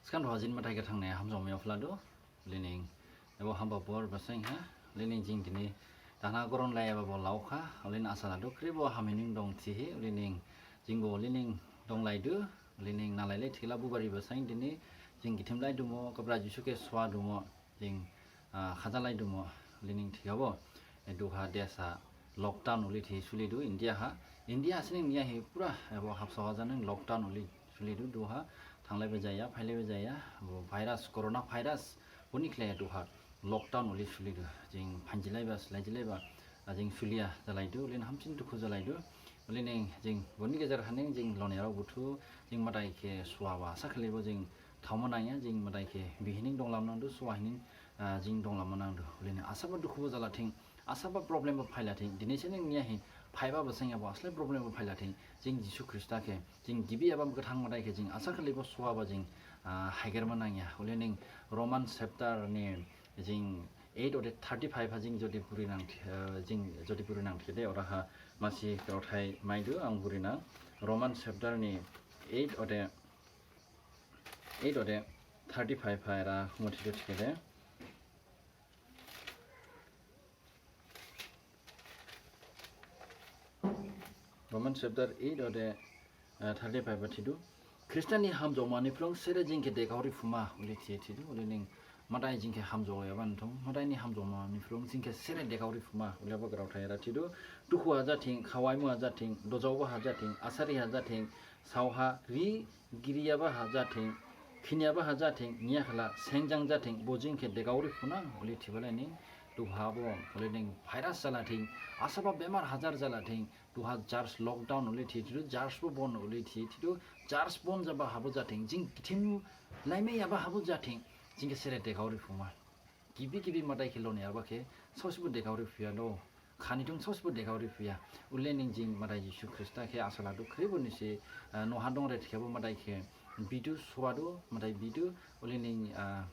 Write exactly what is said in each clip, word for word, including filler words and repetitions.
Sgang duha jini Madai gathang ne hamjaoma yaophaladu. Ulining ebo hamba bor basain ha, ulining jing dini dana goron laiyaba bo laokha, ulining asa ladu khrip bo hamsining dong thihi, ulining jingbo ulining donglaidu, ulining nalailai thikhala bubari basain dini jing githimlaidumo, Gabra Jisu khe suwadumo, jing, ah, khajalaidumo, ulining thikhabo, e duha desa lockdown uli thi sulidu India ha. India sining niyahi pura ebo habsao ha janing lockdown uli sulidu duha. Thanglaiba jaya, phailaiba jaya, bo virus, corona virus, boni khlaihi duha lockdown uli sulidu. Jing phanjilaiba, slaijilaiba, ah, jing suliya jalaidu, ulining hamsin dukhu jalaidu. Ulining jing boni gejer haning jing loniyarao buthu, jing Madai khe suwaba asa khalibo jing thaoma nangya, jing Madai khe bihining donglam nangdu, suwahining, ah, jing donglam nangdu. Ulining asaba dukhubo jalathing, asaba problembo phailathing, dini sining niyahi phaiba basain yabo aslai problembo phailathing, jing Jisu Khrista khe, jing gibi ebo gathang Madai khe, jing asa khalibo suwaba jing, ah, haigerma nangya. Ulining Roman chapter ni jing eight ode thirty five ha jing jodi phurinang, ah, jing jodi phurinang thikhade, oraha masi graothai maidu ang phurinang. Roman chapter ni eight ode, eight ode thirty five ha era humo thidu thikhade. Roman chapter eight ode, ah, thirty five ha thidu. Khrista ni hamjaoma ni phrang sere jing khe dekhaori phuma, uli thi thidu, ulining Madai jing khe hamjaoyaba nthong, Madai ni hamjaoma ni phrang jing khe sere dekhaori phuma, uliyaba graothai era thidu, dukhu ha jathing, khawaimu ha jathing, dojaoba ha jathing, asari ha jathing, saoha ri giriyaba ha jathing, khiniyaba ha jathing, niyakhala sengjang jathing, bo jing khe dekhaori phunang, uli thibalaining, duha bo, ulining virus jalathing, asaba bemar hajar jalathing, duha church lockdown uli thi thidu, church bo bon uli thi thidu, church bon jaba habo jathing, jing githim laimiyaba habo jathing, jing khe sere dekhaori phuma. Gibi gibi Madai khe loniyaba khe, saosibo dekhaori phuya do. Khani thung saosibo dekhaori phuya. Ulining jing Madai Jisu Khrista khe asa ladu khrip bo nisi, ah, noh ha dongre thikhabo Madai khe bidu suwadu, Madai bidu, ulining, ah,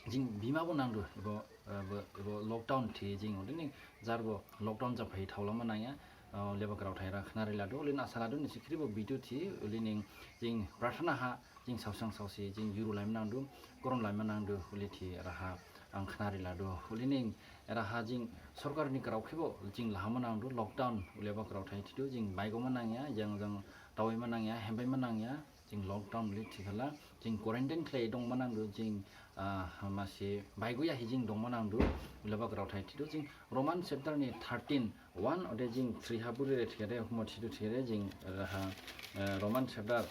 jing bimabo nangdu, ebo, ah, ebo, ebo lockdown thi jing, ulining jarbo lockdown japhai thaolama nangya, ah, uliyaba graothai era khnari ladu, ulining asa ladu nisi khrip bo bidu thi, ulining jing prarthana ha, jing saosang saosi, jing juru laima nangdu, goron laima nangdu, uli thi eraha ang khnari ladu. Ulining eraha jing sorkar ni grao khebo jing lahama nangdu, lockdown uliyaba graothai thidu, jing baigoma nangya, jang jang daoima nangya, hembaima nangya, jing lockdown uli thikhala, jing quarantine khlai dongma nangdu, jing, ah, masi baigoya hi jing dongma nangdu, uliyaba graothai thidu, jing Roman chapter ni thirteen, one ode jing three ha buri re thikhade, humo thidu thikhade, jing eraha, eh, Roman chapter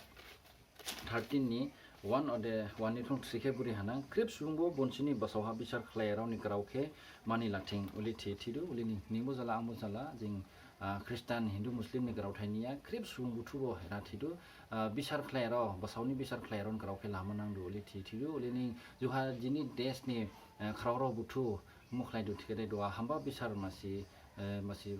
thirteen ni one ode one ni phrang three khe buri hanang, khrip subungbo bonsini basao ha bisar khlaiyarao ni grao khe mani lathing, uli thi thidu, ulining ningbo jala, angbo jala, jing, ah, Khristan, Hindu, Muslim ni graothai niya, khrip subung buthubo era thidu, ah, bisar khlaiyarao, basao ni bisar khlaiyarao ni grao khe lama nangdu, uli thi thidu, ulining duha jini desh ni, ah, khraorao buthu, Mukhlaidu thikhade duha hamba bisar masi, eh, masi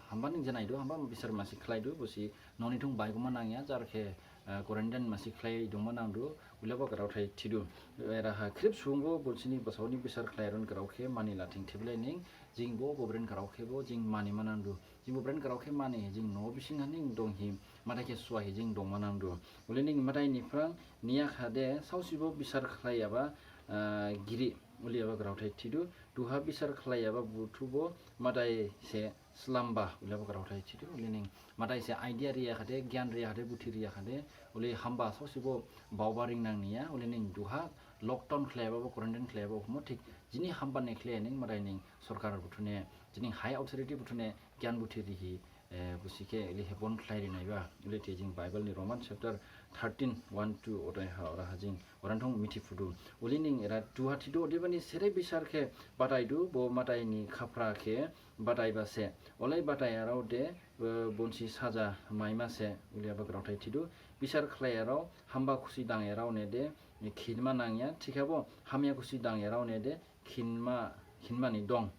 hamba ning janaidu, hamba bisar masi khlaidu, bosi noh ni thung baigoma nangya, jar khe, eh, quarantine masi khlai dongma nangdu, uliyaba graothai thidu. Eraha khrip subungbo bonsini basao ni bisar khlaiyarao ni grao khe mani lathing thibalaining, jingbo bubren grao khebo jing manima nangdu. Jing bubren grao khe mani, jing noh bising ha ning donghi, Madai khe suwahi jing dongma nangdu. Ulining Madai ni phrang niyakhade saosibo bisar khlaiyaba, ah, giri, uliyaba graothai thidu. Duha bisar khlaiyaba buthubo Madai se slamba, uliyaba graothai thidu. Ulining Madai se idea riyakhade, gyan riyakhade, buthi riyakhade, uli hamba saosibo baoba ringnang niya, ulining duha lockdown khlaiyaba bo, quarantine khlaiyaba bo, humo thik jini hamba ne khlaining Madai ning sorkar buthu ne, jini high authority buthu ne gyan buthi rihi, eh, bosi khe uli he bon khlai rinaiba, uli thi jing Bible ni Roman chapter thirteen, one, two, odai ha, oraha jing, oranthong mithi phudu. Ulining era duha thidu, odebani sere bisar khe bataidu, bo Madai ni khapra khe bataiba se. Olai bataiyarao de, eh, bonsi saja maima se, uliyaba graothai thidu. Bisar khlaiyarao, hamba khusi dangyarao ne de, khinma nangya, thikhabo hamya khusi dangyarao ne de, khinma, khinmani dong.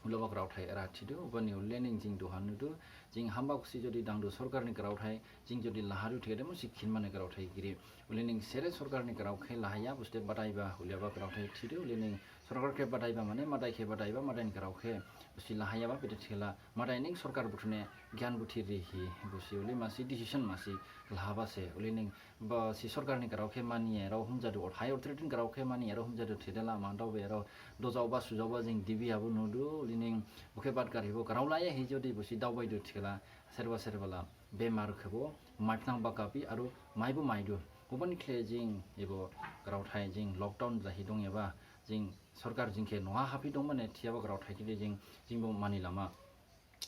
Uliyaba graothai era thidu, obani ulining jing duha nudu, jing hamba khusi jodi dangdu sorkar ni graothai, jing jodi lahadu thikhade musi khinmani graothai giri. Ulining sere sorkar ni grao khe lahaya, boste bataiba, uliyaba graothai thidu, ulining Sorkar khe badaiba mane, madai khe badaiba, madaini grao khe bosi lahayaba, bede thikhala madai ning sorkar buthune gyan buthi rihi, bosi uli masi decision masi lahaba se, uli ning bosi sorkar ni grao khe maniyarao humjadu, high authority ni grao khe maniyarao humjadu, thede lama daobayarao dojaoba sujaoba jing dibi habo nudu, uli ning bokhe bat garhibo grao laya hi jodi bosi daobaidu thikhala serba serba la bemar khebo maiphnang bakabi aru maibo maidu. Obani khle jing ebo graothai jing lockdown jahi dongyaba, jing sorkar jing khe noha haphi dongmane thiyaba graothai khe jing, jingbo mani lama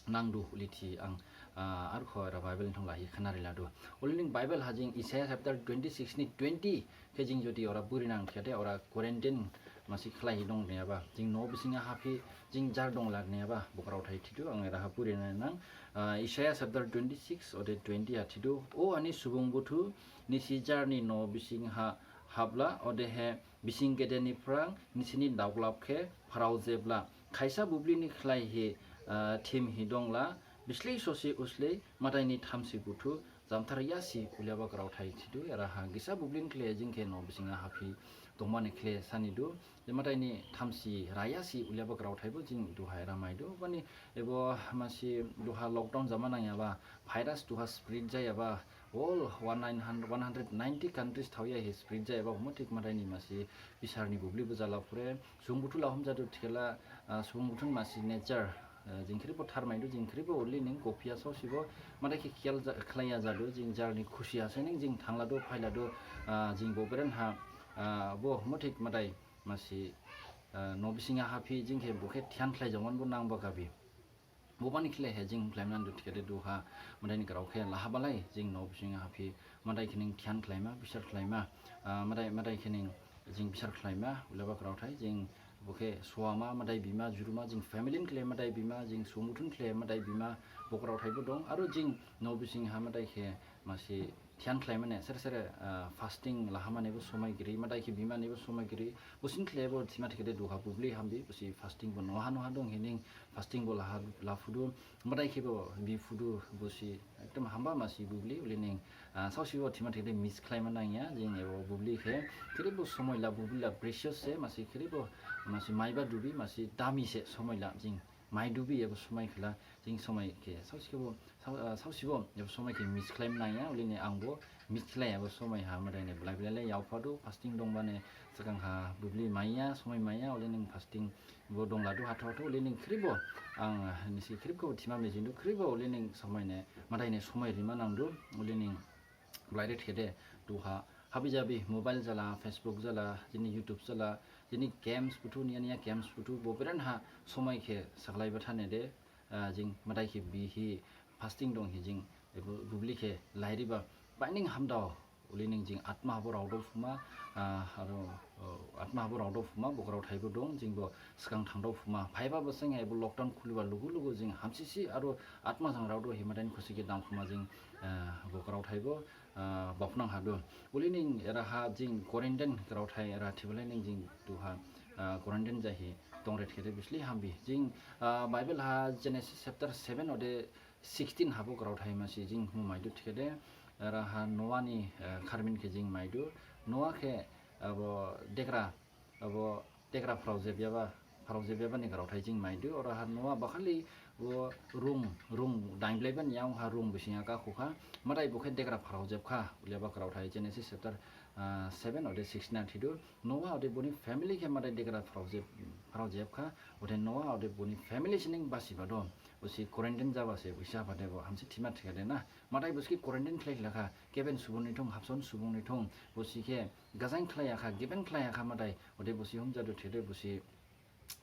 nangdu uli thi ang, ah, arkho era Bible ni thong lahi khnari ladu. Uli ning Bible ha jing Isaiah chapter twenty six ni twenty khe jing jodi ora buri nang thikhade ora quarantine masi khlaihi dong niyaba, jing noh bising ha haphi jing jar dong lag niyaba, bo graothai thidu, ang era ha buri nang, ah, Isaiah chapter twenty six ode twenty ha thidu, O ani subung buthu, nisi jar ni noh bising ha hapla, odehe bising gede ni phrang nisini daoglap khe pharao jebla, khaisa bubli ni khlaihi, ah, thim hi dongla, bislei sosi uslei madai ni thamsi buthu jamthar yasi uliyaba graothai thidu, era ha gisa bubli ni khle jing khe noh bising ha haphi dongmane khle sanidu, je madai ni thamsi rayasi uliyaba graothaibo jing duha era maidu, bani ebo masi duha lockdown jama nangyaba, virus duha spread jayaba, all one nine hundred, one hundred ninety countries thaoya hi spread jayaba, humo thik madai ni masi bisar ni bubli bo jala phure, subung buthu la humjadu thikhala, ah, subung buthu ni masi nature, ah, jing khribo tharmaidu, jing khribo uli ning kophiya saosibo madai khe khiyal ja-, khlaiya jadu, jing jar ni khusi ase ning jing thangladu, phailadu, ah, jing bo beren ha, ah, bo humo thik madai masi, ah, noh bising ha haphi jing khe bo khe thiyan khlai jongman bo nangba gabi. Bobani khle he jing khlaima nandu thikhade duha madai ni grao khe lahabalai jing noh bising ha haphi madai khe ning thiyan khlaima, bisar khlaima, ah, madai, madai khe ning jing bisar khlaima, uliyaba graothai jing bo khe suama, madai bima, juruma, jing family ni khle madai bima, jing subung buthu ni khle madai bima, bo graothaibo dong, aru jing noh bising ha madai khe masi thiyan khlaimane, sere sere, ah, fasting lahamanebo somai giri, madai khe bimanebo somai giri, bosin khlebo thima thikhade duha bubli hambi, bosi fasting bo noha noha dong hi ning fasting bo laha, laphudu, madai khebo biphudu, bosi ekdom hamba masi bubli, uli ning, ah, saosibo thima thikhade miss khlaima nangya, jing ebo bubli khe, khribo somai la bubli la precious se, masi khribo, masi maiba dubi, masi dami se somai la, jing maidubi ebo somai khela, jing somai khe saosibo, sao-, ah, saosibo ebo somai khe miss khlaima nangya, uli ning angbo miss khlaiya ebo somai ha madai ne blai blai le yaophadu, fasting dongbane sgang ha bubli maiya, somai maiya, uli ning fasting bo dongladu hatho hatho, uli ning khribo ang, ah, nisi khrip khe thima mijingdu, khribo uli ning somai ne, madai ne somai rima nangdu, uli ning Blai re thikhade, duha habi jabi mobile jala, Facebook jala, jini YouTube jala, jini games buthu, niya niya games buthu, bo beren ha somai khe saklaiba thane de, ah, jing madai khe bihi fasting dong hi jing, ebo bubli khe lairiba, baining hamdao, uli ning jing atma habo raodao phuma, ah, aro, oh, atma habo raodao phuma, bo graothaibo dong, jing bo sgang thangdao phuma, phaiba bo seng ebo lockdown khuliba lugu lugu jing hamsisi, aro atma jang raodao hi madai ni khusi khe dang phuma jing, ah, bo graothaibo, ah, baphnang hadu. Uli ning era ha jing quarantine graothai era thibalai ning jing duha, ah, quarantine jahi dong re thikhade bisli hambi. Jing, ah, Bible ha Genesis chapter seven ode sixteen habo graothai masi jing mumaidu thikhade, era ha Noah ni, ah, kharmin khe jing maidu. Noah khe abo degra abo degra pharao jebyaba, pharao jebyaba ni graothai jing maidu, ora ha Noah bakhali bo rung, rung dainblaiba ni yaohon ha rung bising ha gakhukha, madai bo khe degra pharao jebkha, uliyaba graothai Genesis chapter, ah, seven ode sixteen ha thidu, Noah ode boni family khe madai degra pharao jeb-, pharao jebkha, ode Noah ode boni family sining basiba do, bosi quarantine jaba se, bosi haba de bo, hamsi thima thikhade na, madai bosi khe quarantine khlai lakha, geben subung ni thung, habson subung ni thung, bosi khe, gajain khlaiyakha, geben khlaiyakha madai, ode bosi humjadu thikhade bosi,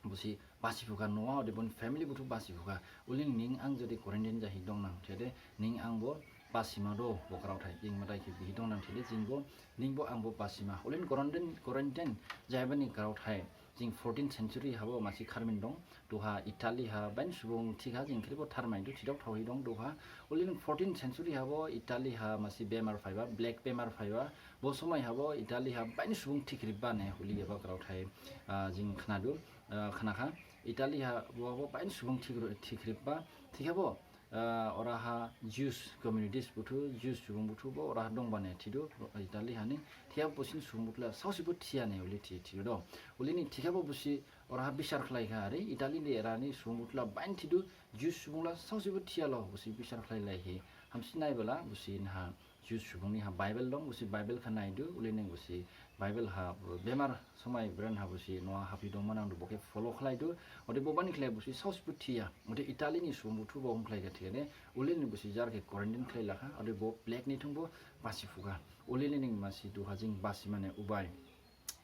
bosi basiphukha Noah, ode boni family buthu basiphukha. Uli ning ang jodi quarantine jahi dongnang thikhade, ning ang bo basima do, bo graothai, jing madai khe bihi dongnang thikhade, jing bo, ning bo ang bo basima. Uli quarantine, quarantine jayabani graothai, jing fourteenth century habo masi kharmin dong, duha Italy ha bain subung thikha, jing khribo tharmaidu, thidok thaohi dong duha. Uli fourteenth century habo Italy ha masi bemar phaiba, black bemar phaiba, bo somai habo Italy ha bain subung thikhriba ne uli eba graothai, ah, jing khnadu, ah, khnakha. Italy ha bo, bo bain subung thikhri-, thikhriba, thikhabo ah, oraha Jews communities buthu, Jews subung buthu bo oraha dongbane thidu, Italy hani, thiya bosini subung buthu la saosibo thiyane uli thi, thidu do. Ulini thikhabo bosi oraha bisar khlaikha ari, Italy ni erani subung buthu la bain thidu, Jews subung la saosibo thiyalo, bosi bisar khlailaihi. Hamsi naibala, bosi naha Jews subungni ha Bible dong, bosi Bible kha naidu, ulining bosi Bible ha bemar somai bren ha bosi noa haphi dongma nangdu, bokhe follow khlaidu, ode bobani khlai bosi saosibo thiya, ode Italy ni subung buthu bo hum khlaiga thikhade, ulining bosi jar khe quarantine khlailakha, ode bo plague ni thungbo basi phukha, ulining masi duha jing basi mane ubai.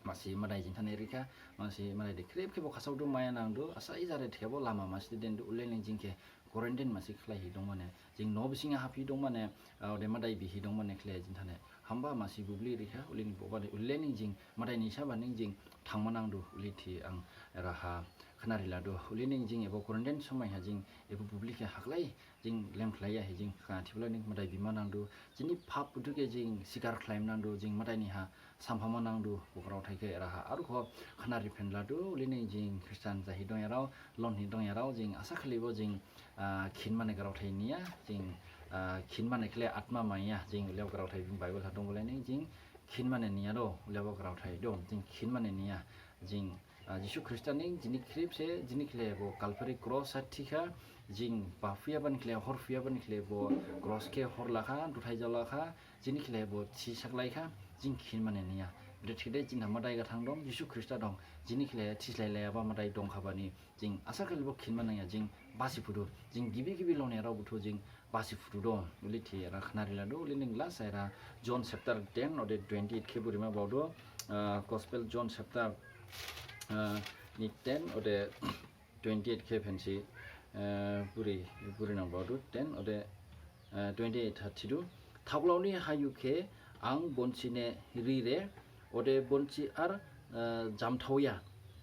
Masi madai jing thane rikha, masi madai de khrip khebo khasaodu maya nangdu, asa ijare thikhabo lama masi de dendu, ulining jing khe quarantine masi khlaihi dongmane, jing noh bisingha haphi dongmane, ah, ode madai bihi dongmane khlai jing thane. Hamba masi bubli rikha, ulining bobani, ulining jing madai ni saba ning jing thangma nangdu, uli thi ang eraha khnari ladu, ulining jing ebo quarantine somai ha jing ebo bubli khe haklai, jing lem khlaiya hi jing kha thibla ning madai bima nangdu, jini phap buthu khe jing sikar khlaima nangdu, jing madai ni ha samphama nangdu, bo graothai khe eraha. Aru kho khnari phenladu, ulining jing Christian jahi dongyarao, lonhi dongyarao, jing asa khalibo jing, ah, khinmane graothai niya, jing, ah, khinmane khle atma maiya, jing uliyabo graothai jing Bible ha dongbolaini, jing khinmane niya do, uliyabo graothai do, jing khinmane niya, jing, ah, Jisu Khrista ning jini khrip se, jini khle bo Calvary cross ha thikha, jing baphuya bani khle, horphuya bani khle bo cross khe horlakha, duthai jalakha, jini khle bo thi saklaikha, jing khinmane niya. Bede thikhade jini ha madai gathang dong, Jisu Khrista dong, jini khle thislailaiyaba madai dongkhabani, jing asa khalibo khinma nangya, jing basi phudu, jing gibi gibi longyarao buthu jing basi phudu do, uli thi era khnari ladu, ulining last era John chapter ten ode twenty eight khe burima baodu, ah, Gospel John chapter, ah, ni ten ode twenty eight khe phensi, eh, buri, buri nang baodu, ten ode, eh, twenty eight ha thidu. Thaoglao ni hayu khe ang bonsi ne rire, ode bonsi ar, eh, jamthaoya.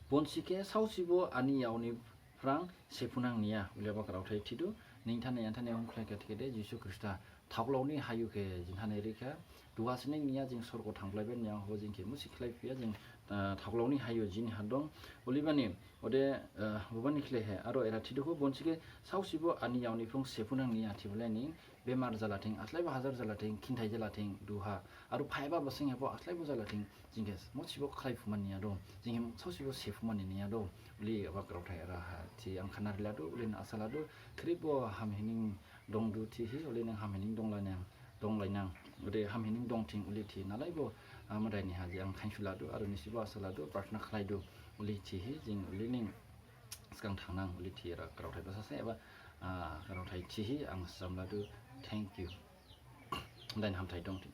Bonsi khe saosibo ani yao ni phrang sephunang niya, uliyaba graothai thidu. Ning thane, ang thane hum khlaikha thikhade, Jisu Khrista thaoglao ni hayu khe jing thane rikha. Duha sining niya, jing sorgo thangblaiba niya, ho jing khe musi khlaiphuya, jing, ah, thaoglao ni hayu jini ha dong. Ulibani, ode, ah, bobani khle he, aro era thidu kho, bonsi khe saosibo ani yao ni phrang sephunang niya, thiblaining, bemar jalathing, aslaibo hajar jalathing, khinthai jalathing, duha, aro phaiba basing hebo aslaibo jalathing, jing khe musibo khlaiphuma niya do, jing khe saosibo sephuma niya do, uliyaba graothai eraha, thi ang khnari ladu, ulin asa ladu, khrip bo hamhining dongdu thihi, ulining hamhining donglainang, donglainang, ode hamhining dongthing uli thi nalaibo, ah, madai ni ha jing ang khainsu ladu, aro nisibo asa ladu, prarthana khlaidu, uli thihi, jing ulining sgang thangnang, uli thi era graothai basase eba, ah, graothai thihi, ang sam ladu, thank you. Dain hamthai dongthing.